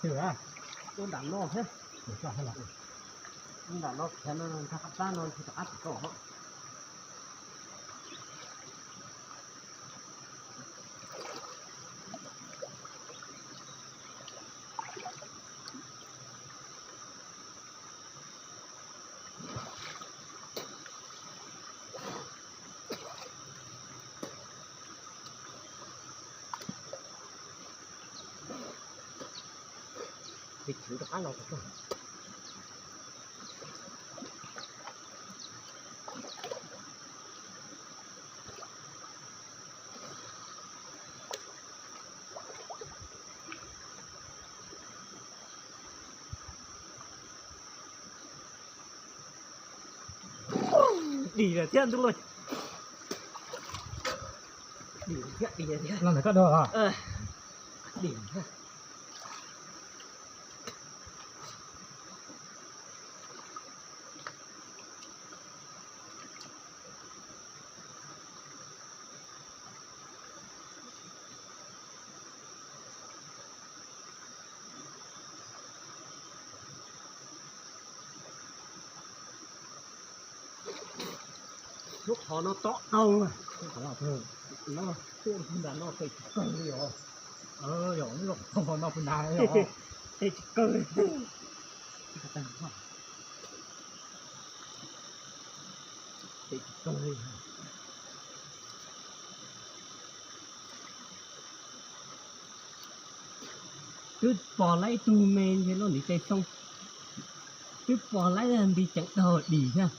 Nram no, nram no khiav no, nrog qab plab no ntshe rov qab tsis tau. Peb chwv rov qab los. Dim lawm thiab ntuj lauj. Dim thiab, dim thiab. Los ntawm koj dua los? Dim thiab. Lub qhov no tob dhau, no tuaj nram no tes tsis kawg li os. Yog lub qhov no puas nag, tes tsis kawg li. Tes tsis kawg li. Twb pom lawm ib tug me ntshe loj ntiv tes xoo. Twb pom lawm nti ceev dhau dim thiab.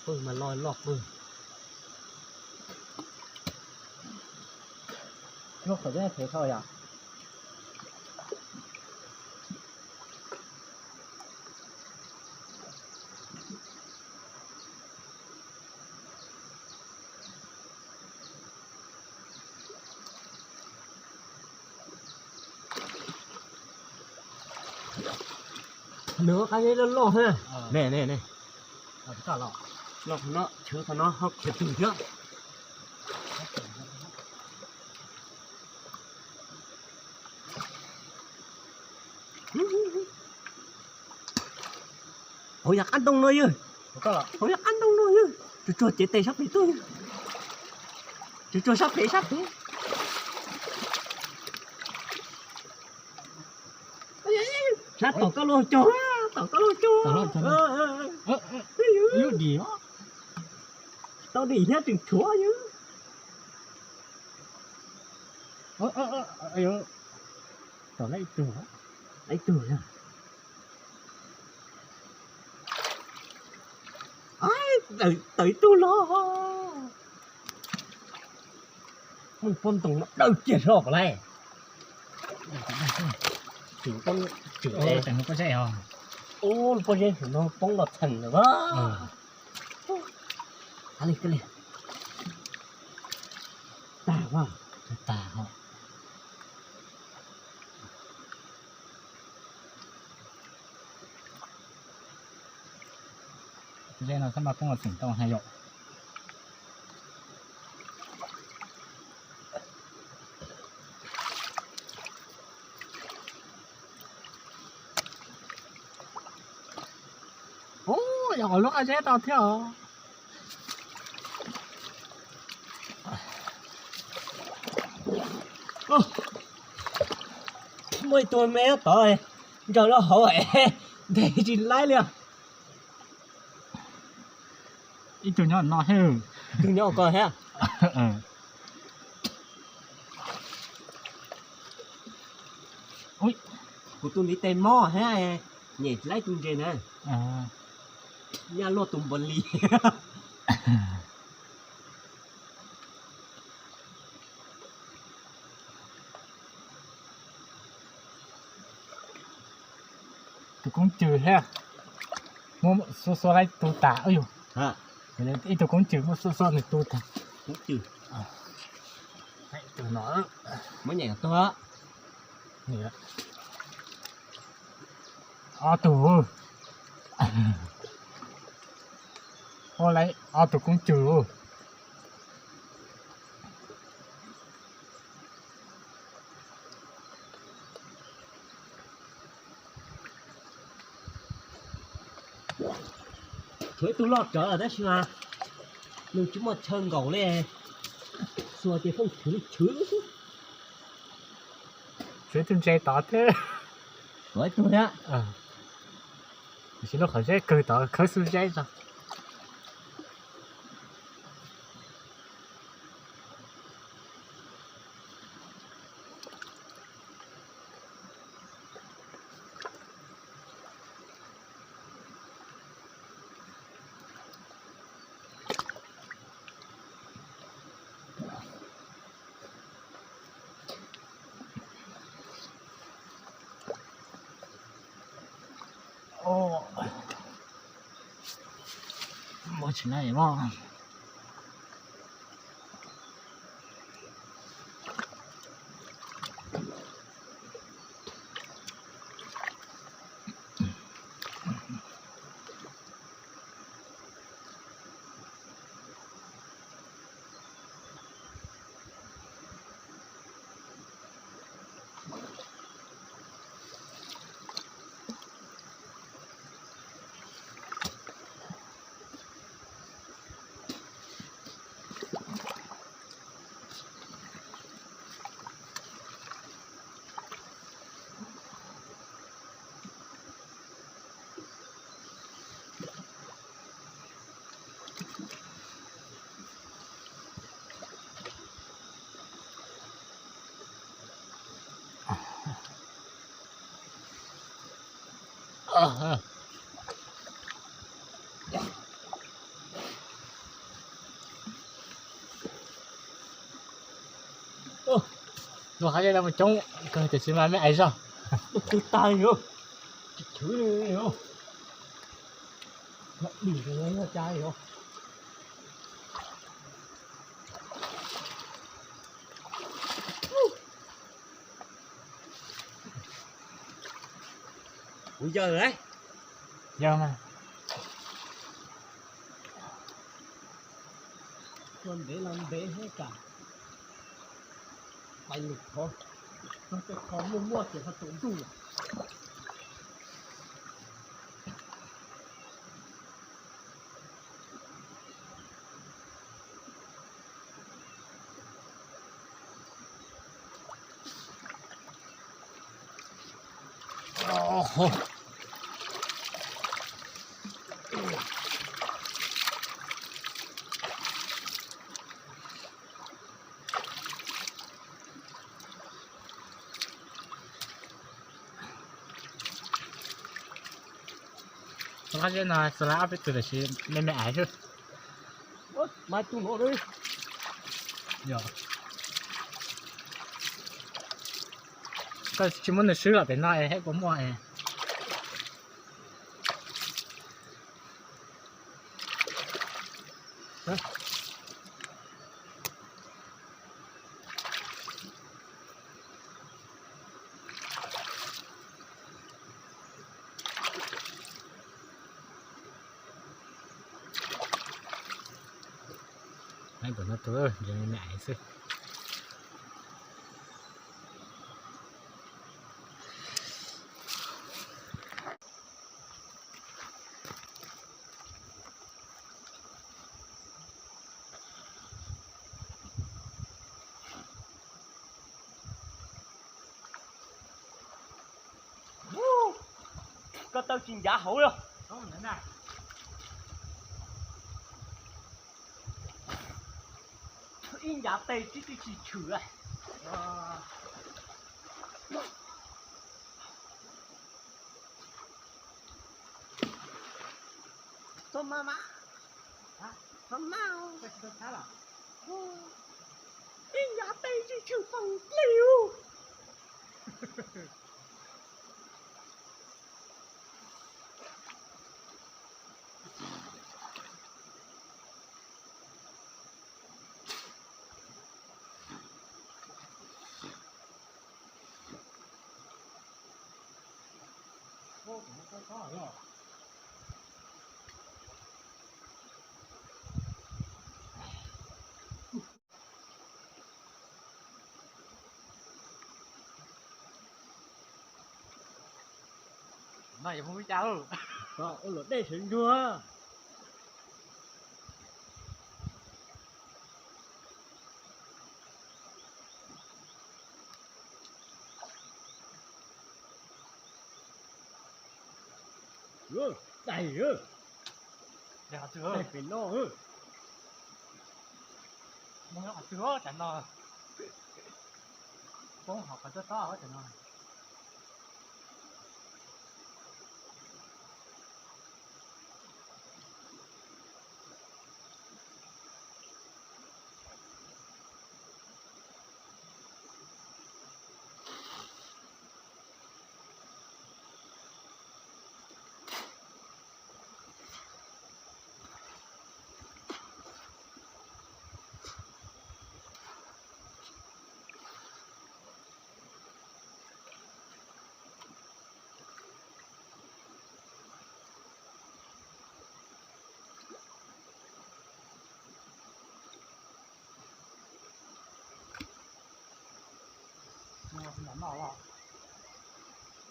Pw mas loj loj pw. Loj qhov deb thev tho yom. Nws qab zeb loj loj thiab. Ne ne ne. Los qhov no, tshwv qhov no ho khiav twg thiab. Hauv yog qab ntoo no yog. Hauv yog qab ntoo no yog. Tsuag tsuag cev tes sab pem tuaj yog. Tsuag tsuag sab pem sab pem. Sab tom koj lub cog, tom koj lub cog. Lub dim, tau dim thiab tseem tshuav yog. Tom lawm ib tug, ib tug. Tawm ib tug los. Muaj pob ntoo no dawb kiag zog lawm. Tseem pob zeb os. Ub, lub pob zeb no poob los txheem lawm. Li, li. Tag, tag. Zeb no xab maj poob los txheem tau hais yom. Ub, yog lub qab zeb tau thiab os. Muaj ib tug me tod ntsaws lub hauv ntes tsis laib li. Ib tug nyob no thiab. Tus nyob ko thiab. Kuv tus ntiv tes mob thiab, nyem tsis laib tus ntses na. Nyaj luaj tus npaum li. Tus koob cws thiab, muaj xuab xuab laib tu tas yog. Ib tug koob cws muaj xuab xuab nws tu tas. Koob cws. Tus no, muab nyem tuag. Ob tug, ua lawv ob tug koob cug. Tshuav ib tug loj rawv tab sis mas nws tsis muaj chaw nkaum li, xuas ces pheej chwv chwv xwb. Tshuav ib tug ntse tod thiab. Tshuav ib tug thiab. Tam sim no qhov zeb kawg tod khawb xub zeb tso. Muaj tsis na mog. Luag hais li no mas coob kawg tiam sis mas me ais zog. Twb tag li os. Tsis chwv li os. Dim yog cas os. Kuv yawg lauj. Yog mas. Ua ntev los ntev thiab tsam pais lwm qhov, txog tej qhov muaj muaj ces ho tsaus ntuj lawm. Qab zeb no xav lawv ob peb tug tam sis me me ais xwb. Koj tsis muab nws swb los pem no es thiaj puas muaj es. Tus no tus me ais xwb. Ko taw tsis ncav hauv los? Ib ncav tes tsis tshwm. Txog mas mas, txog mas, ib ncav tes tsis tshwm txog plig. No yog hu cas? Ua luam dej sawv ntsuag. Daig, daig pem no. Mus qhov twg cov no? Poob hauv qhov tob tob cov no.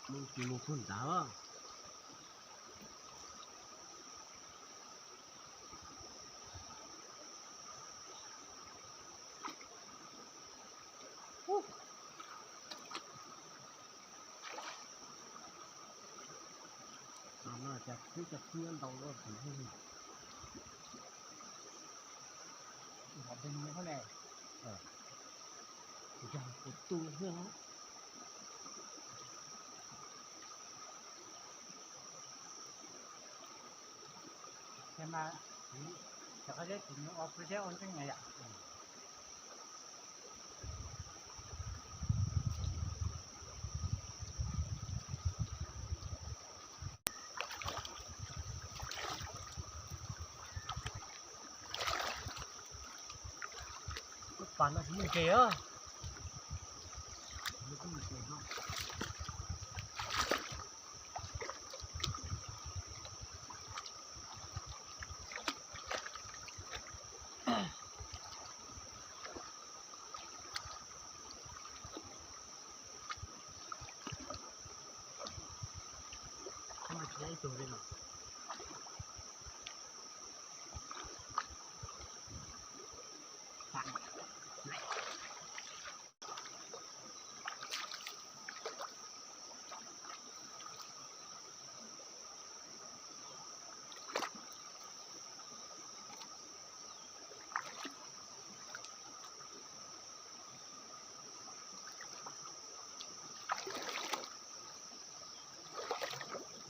Mus tus mus puag nrad. Cov no cas twb cov phiab ntau luaj. Yog kuv tu xwb. Ces mas, cov qab zeb tsis nyob ua pub zeb ua ntseej na yom. Pas no tsis muaj kev os.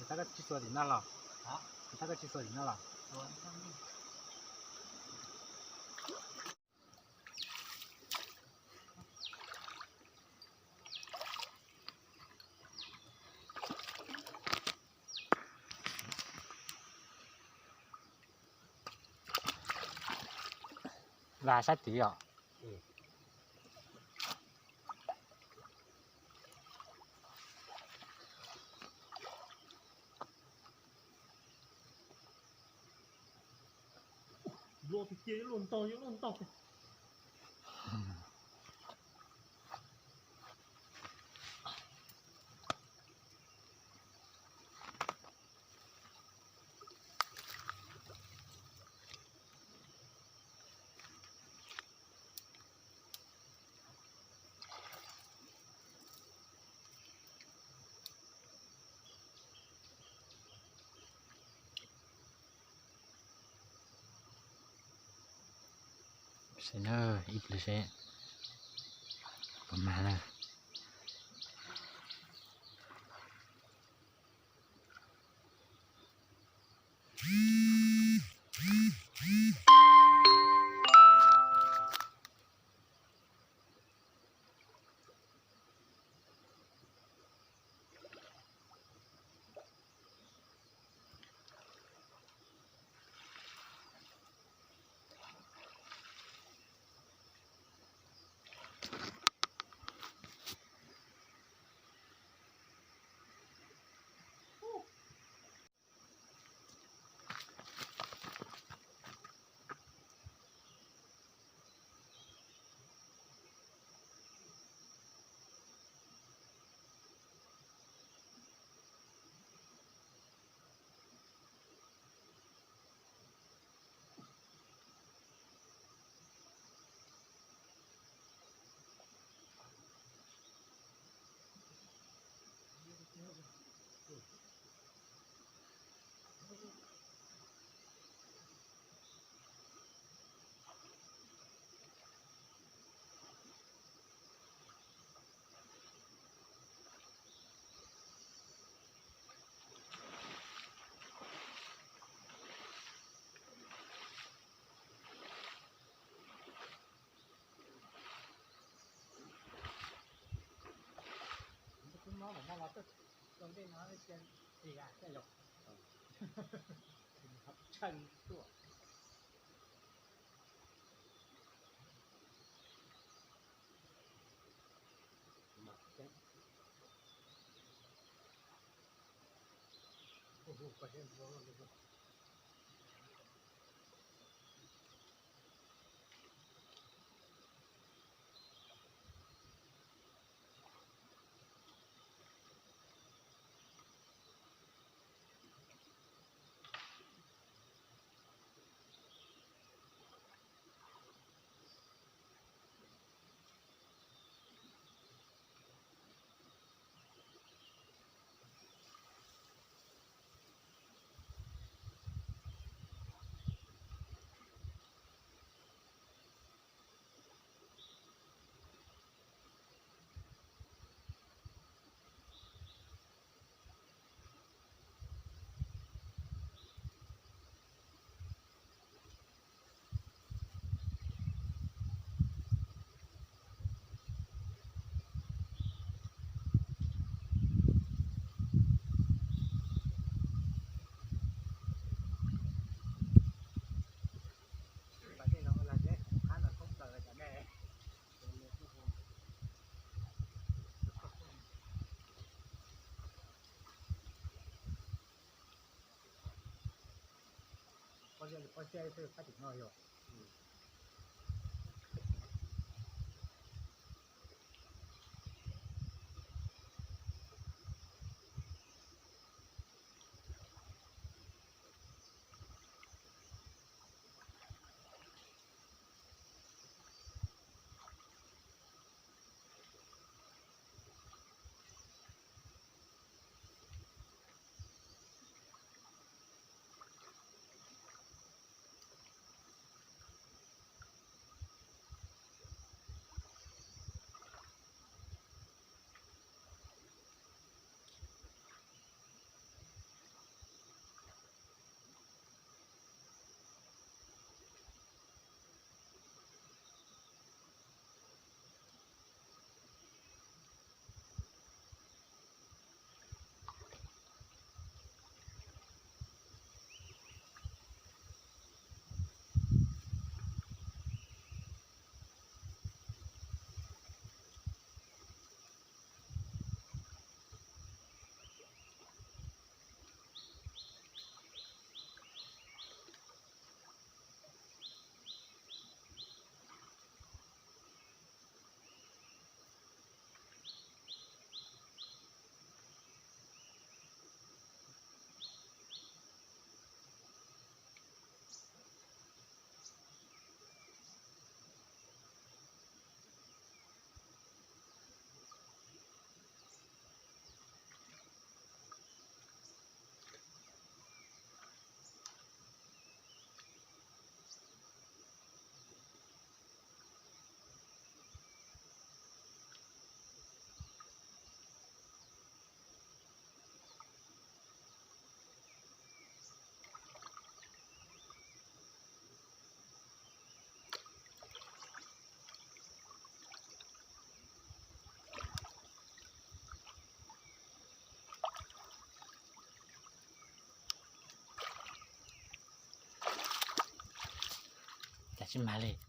Tab koj tsis xuas tim no los? Tab koj tsis xuas tim no los? Vas sab tid os. Luaj tiag tiag, luaj ntau, luaj ntau. Seb na, ib pliag seb puas mag na. Pov tseg, pov tseg, pov tseg no yog. Cas tsis mag li.